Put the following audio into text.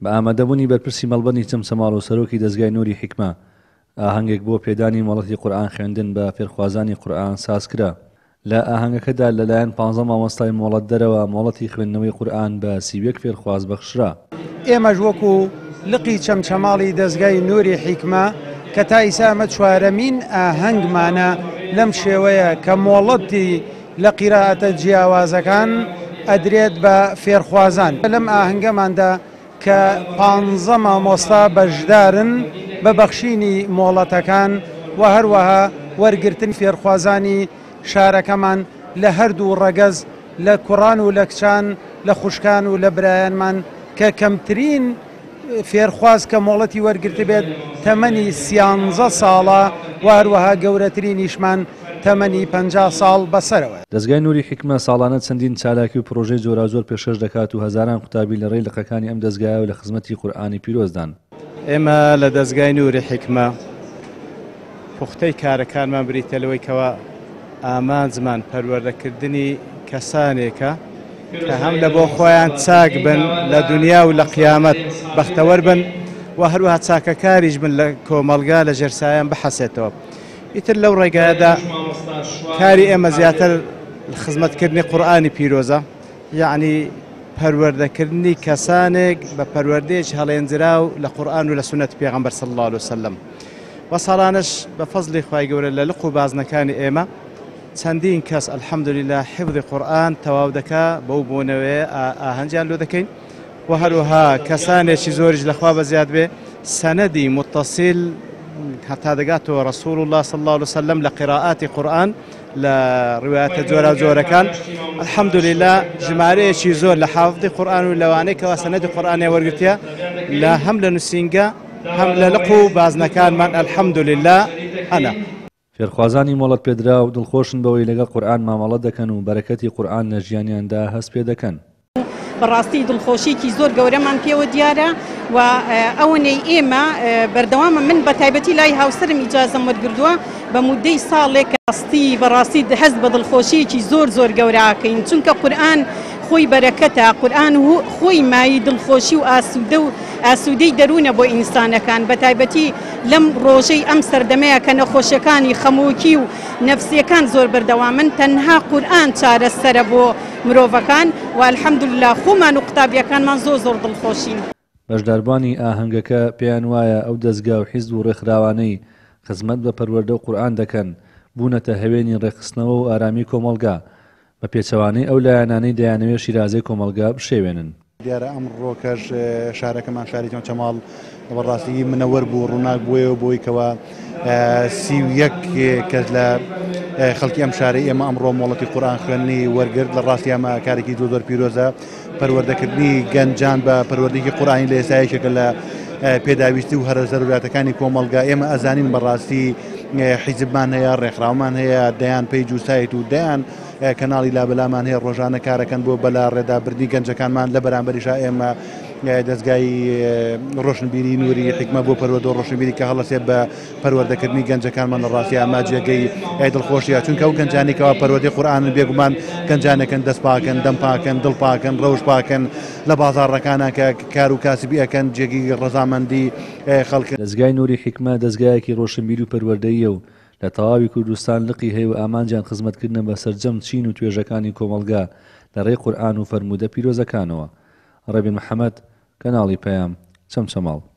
بە ئامادەبوونی بەرپرسی مەڵبەندی چەمچەماڵ و سەرۆکی دەزگای نوری حیکمە، ئاهەنگێک بۆ پێدانی مۆڵەتی قورئان خوێندن بە فێرخوازانی قورئان سازکرا. لە ئاهەنگەکەدا لەلایەن پانزە مامۆستای مۆڵەتدەرەوە مۆڵەتی خوێندنەوەی قورئان بە 31 فێرخواز بەخشرا. ئێمەش وەکو لقی چەمچەماڵی دەزگای نوری حیکمە کە تا ئیسا ئەمە چوارەمین ئاهەنگمانە لەم شێوەیە کە مۆڵەتی لە قیرائەتە جیاوازەکان ئەدرێت بە فێرخوازان. لەم ئاهەنگەماندا کە پانزە مامۆستا بەشدارن بە بەخشینی مۆڵەتەکان و هەروەها وەرگرتنی فێرخوازانی شارەکەمان لە هەردوو ڕەگەز لە کوڕان و لە کچان لە خوشکان و لە برایانمان کە کەمترین فێرخواز کە مۆڵەتی وەرگرتبێت تەمەنی سیانزە ساڵە و هەروەها گەورەترینیشمان تەمەنی 50 ساڵ بەسەرەوەیە. دەزگای نوری حیکمە ساڵانە چەندین چالاکی و پڕۆژەی جۆراوجۆر پێشکەش دەکات و هەزاران قوتابی لە ڕێی لقەکانی ئەم دەزگایەوە لە خزمەتی قورئانی پیرۆزدان. ئێمە لە دەزگای نوری حیکمە پوختەی کارەکانمان بریتیە لەوەی کەوا ئامانجمان پەروەردەکردنی کەسانێکە کە هەم لە بۆ خۆیان چاک بن لە دنیا و لە قیامەت بەختەوەر بن و هەروەها چاکەکاریش بن لە کۆمەڵگا لە ژێرسایان بحەسێتەوە. ئیتر لەو ڕێگایەدا کاری ئێمە زیاتر خزمەتکردنی قورئانی پیرۆزە یعنی پەروەردەکردنی کەسانێک بە پەروەردەیەکی هەڵێنجراو لە قورئان و لە سوننەتی پێغەمبەر صلی اللە علیه وسلم و ساڵانەش بە فەزلی خوای گەورە لە لق و بازنەکانی ئێمە چەندین کەس الحمدللە حفظی قورئان تەواو دەکا بەو بۆنەوەیە ئاهەنگیان لۆ دەکەین و هەروەها کەسانێکی زۆریش لەخوا بەزیاد بێ سەنەدی متصل هەتا دەگاتەوە رسول الله صلی الله علیه وسلم لە قراءاتی قورئان لە ڕوایەتە جۆراوجۆرەکان الحمدلله ژمارەیەکی زۆر لە حافظی قورئان و لەوانەی کەوا سەنەدی قورئانیان وەرگرتیە لە هەم لە نووسینگە هەم لە لق و بازنەکانمان الحمدلله هەنە. فێرخوازانی مۆڵەتپێدراو دڵخۆشن بەوەی لەگەڵ قورئان مامەڵە دەکەن و بەرەکەتی قورئان لە ژیانیاندا هەست پێدەکەن. بەڕاستی دڵخۆشیەکی زۆر گەورەمان پێوە دیارە و ئەوەنەی ئێمە بەردەوامە من بە تایبەتی لای هاوسەرم ئیجازەم وەرگردووە بە مودەی ساڵێک ڕاستی بەڕاستی هەست بە دڵخۆشیەکی زۆر زۆر گەوراکەین چونکە قورئان خۆی بەرەکەتە قورئان خۆی مایەی دڵخۆشی و ئاسوودە و ئاسوودەی دەروونە بۆ ئینسانەکان بە تایبەتی لەم ڕۆژەی ئەم سەردەمەیە کە نەخۆشیەکانی خەمۆکی و نەفسیەکان زۆر بەردەوامن تەنها قورئان چارەسەرە بۆ مرۆڤەکان و الحمدللە خۆمان و قوتابیەکانمان زۆر زۆر دڵخۆشین. بەشداربوانی ئاهەنگەکە پێیان وایە ئەو دەزگا و حیزب و ڕێکخراوانەی خزمەت بە پەروەردە و قورئان دەکەن بوونەتە هەوێنی ڕێکخستنەوە و ئارامی کۆمەڵگا، بە پێچەوانەی ئەو لایەنانەی دەیانەوێت شیرازەی کۆمەڵگا بشێوێنن. دیارە ئەمڕۆکەش شارەکەمان شاری چەمچەماڵ بەڕاستی منەوەر بوو ڕووناک بووەوە بۆی کەوا 31 کەس لە خەڵکی ئەم شارەی ئێمە ئەمڕۆ مۆڵەتی قورئان خوێندنی وەرگرت لە ڕاستی ئەمە کارێکی زۆر زۆر پیرۆزە پەروەردەکردنی گەنجان بە پەروەردەیەکی قورئانی لە ئێستا یەکێکە لە پێداویستی و هەرە زەروراتەکانی کۆمەڵگا ئێمە ئەزانین بەڕاستی حیزبمان هەیە ڕێکخراومان هەیە دەیان پەیج و سایت و دەیان کەناڵی لابەلامان هەیە ڕۆژانە کارەکەن بۆ بەلا ڕێدا بردنی گەنجەکانمان لە بەرامبەریشا ئێمە دەزگای ڕۆشنبیری نوری حیکمە بۆ پەروەردە و ڕۆشنبیری کە هەڵەسێ بە پەروەردەکردنی گەنجەکانمان لە ڕاستی ئەمە جێگەی دڵخۆشیە چونکە ئەو گەنجانی کەوا پەروەردەی قورئانن بێگومان گەنجانێکن دەست پاکن دەم پاکن دڵ پاکن ڕەوش پاکن لە بازاڕەکانە کە کار و کاسبی ئەکەن جێگەی ڕەزامەندی خەڵکن. دەزگای نوری حیکمە دەزگایەکی ڕۆشنبیری و پەروەردەییە و لە تەواوی کوردستان لقی هەیە و ئامانجیان خزمەتکردنە بە سەرجەم چین و توێژەکانی کۆمەڵگا لە ڕێی قورئان و فەرموودە پیرۆزەکانەوە. ڕێبین محەمەد، کەناڵی پەیام، چەمچەماڵ.